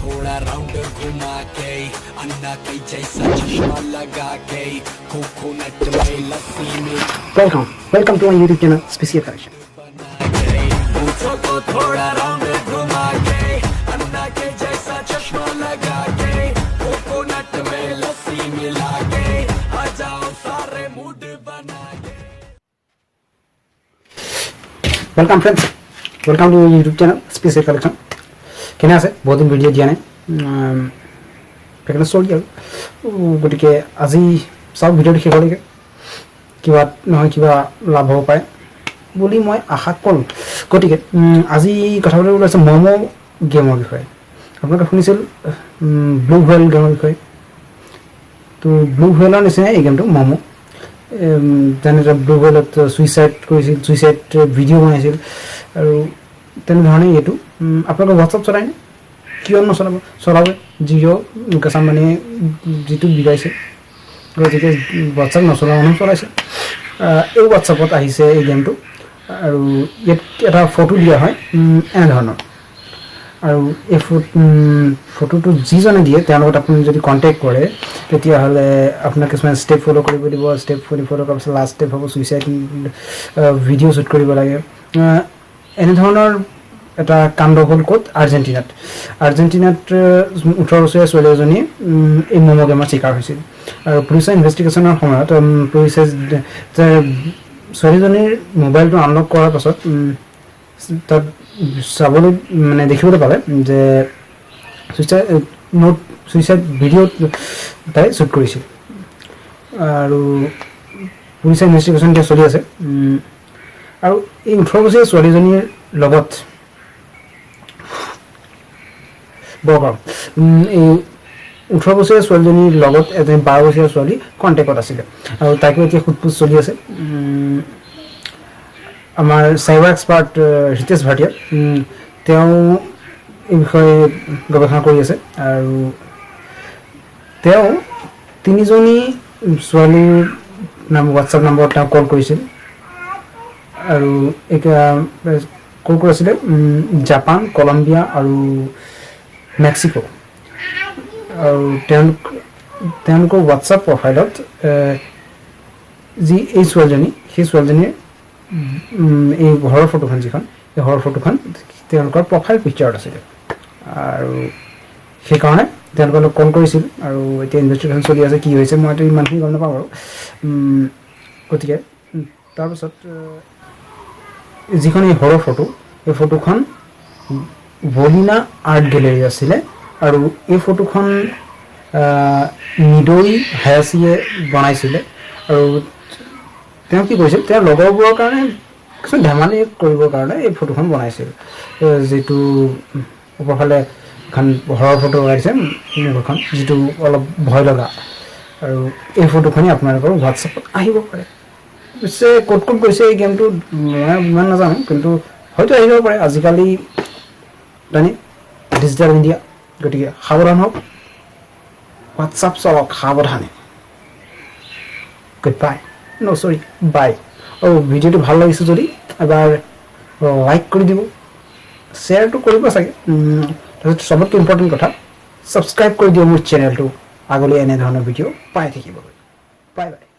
थोड़ा राउंड घुमा के, अन्ना के जैसा चश्मा लगा के, कोकोनट में लस्सी में Welcome, welcome to my YouTube channel, Special Collection. बना के, पूछो तो थोड़ा राउंड घुमा के, अन्ना के जैसा चश्मा लगा के, कोकोनट में लस्सी मिला के, आ जाओ सारे मूड बना के। Welcome friends, welcome to YouTube channel, Special Collection. কেনে আছে? বহুত দিন ভিডিঅ' দিয়া নাই, সেইকাৰণে চৰি। আৰু গতিকে আজি চাওক ভিডিঅ'টো শেষলৈকে, কিবা নহয় কিবা লাভ হ'ব পাৰে বুলি মই আশা কৰোঁ। গতিকে আজি কথা পাতিব ওলাইছে ম'ম' গেমৰ বিষয়ে। আপোনালোকে শুনিছিল ব্লু হোৱেল গেমৰ বিষয়ে। তো ব্লু হোৱেলৰ নিচিনাই এই গেমটো ম'ম'। যেনেদৰে ব্লু হোৱেলত ছুইচাইড কৰিছিল, ছুইচাইড ভিডিঅ' বনাইছিল আৰু তেনেধৰণে এইটো। আপোনালোকে হোৱাটছআপ চলায়নে? কিয় নচলাব? চলাব। জিঅ' মুকেশ আম্বানীয়ে যিটো বিলাইছে, গতিকে হোৱাটছআপ নচলোৱা মানুহ চলাইছে। এই হোৱাটছআপত আহিছে এই গেমটো আৰু ইয়াত এটা ফটো দিয়া হয় এনেধৰণৰ আৰু এই ফটোটো যিজনে দিয়ে, তেওঁৰ লগত আপুনি যদি কণ্টেক্ট কৰে, তেতিয়াহ'লে আপোনাক কিছুমান ষ্টেপ ফ'ল' কৰিব দিব। ষ্টেপ ফ'ল' কৰাৰ পিছত লাষ্ট ষ্টেপ হ'ব ছুইচাইড ভিডিঅ' শ্বুট কৰিব লাগে। এনেধৰণৰ এটা কাণ্ড হ'ল ক'ত? আৰ্জেণ্টিনাত। আৰ্জেণ্টিনাত 18 বছৰীয়া ছোৱালী এজনীয়ে এই ম'ম' গেমৰ চিকাৰ হৈছিল আৰু পুলিচৰ ইনভেষ্টিগেশ্যনৰ সময়ত পুলিচে যে ছোৱালীজনীৰ মোবাইলটো আনলক কৰাৰ পাছত তাত চাবলৈ মানে দেখিবলৈ পালে যে ছুইচাইড নোট, ছুইচাইড ভিডিঅ'ত তাই শ্বুট কৰিছিল আৰু পুলিচৰ ইনভেষ্টিগেশ্যন এতিয়া চলি আছে। আৰু এই 18 বছৰীয়া ছোৱালীজনীৰ লগত বৰ গৰম। এই 18 বছৰীয়া ছোৱালীজনীৰ লগত এজনী 12 বছৰীয়া ছোৱালী কণ্টেক্টত আছিলে আৰু তাইকো এতিয়া সোধ পোছ চলি আছে। আমাৰ চাইবাৰ এক্সপাৰ্ট ৰিতেশ ভাটিয়া, তেওঁ এই বিষয়ে গৱেষণা কৰি আছে আৰু তেওঁ তিনিজনী ছোৱালীৰ নাম, হোৱাটছআপ নম্বৰত তেওঁ কল কৰিছিল আৰু এই ক'ৰ ক'ৰ আছিলে? জাপান, কলম্বিয়া আৰু মেক্সিকো। আৰু তেওঁলোকৰ হোৱাটছআপ প্ৰফাইলত যি এই ছোৱালীজনী, সেই ছোৱালীজনীৰ এই ঘৰৰ ফটোখন যিখন, এই ঘৰৰ ফটোখন তেওঁলোকৰ প্ৰফাইল পিকচাৰত আছিলে আৰু সেইকাৰণে তেওঁলোকৰ লগত কল কৰিছিল আৰু এতিয়া ইনভেষ্টিগেশ্যন চলি আছে। কি হৈছে মইতো ইমানখিনি গম নাপাওঁ বাৰু। গতিকে তাৰপিছত যিখন এই হৰৰ ফটো, এই ফটোখন ভলিনা আৰ্ট গেলেৰী আছিলে আৰু এই ফটোখন নিদৈ হায়াচিয়ে বনাইছিলে। আৰু তেওঁ কি কৰিছিল, তেওঁৰ লগৰবোৰৰ কাৰণে কিছুমান ধেমালি কৰিবৰ কাৰণে এই ফটোখন বনাইছিল। যিটো ওপৰফালে এখন হৰৰ ফটো লগাই দিছে মুখখন, যিটো অলপ ভয় লগা আৰু এই ফটোখনেই আপোনালোকৰ হোৱাটছএপত আহিব পাৰে। পিছে ক'ত ক'ত গৈছে এই গেমটো মই ইমান নাজানো, কিন্তু হয়তো আহি যাব পাৰে। আজিকালি জানি ডিজিটেল ইণ্ডিয়া, গতিকে সাৱধান হওক, হোৱাটছআপ চলাওক সাৱধানে। Good bye, no sorry, bye. আৰু ভিডিঅ'টো ভাল লাগিছে যদি এবাৰ লাইক কৰি দিব, শ্বেয়াৰটো কৰিব চাগে। তাৰপিছত চবতকৈ ইম্পৰ্টেণ্ট কথা, ছাবস্ক্ৰাইব কৰি দিব মোৰ চেনেলটো, আগলৈ এনেধৰণৰ ভিডিঅ' পাই থাকিব। Bye bye.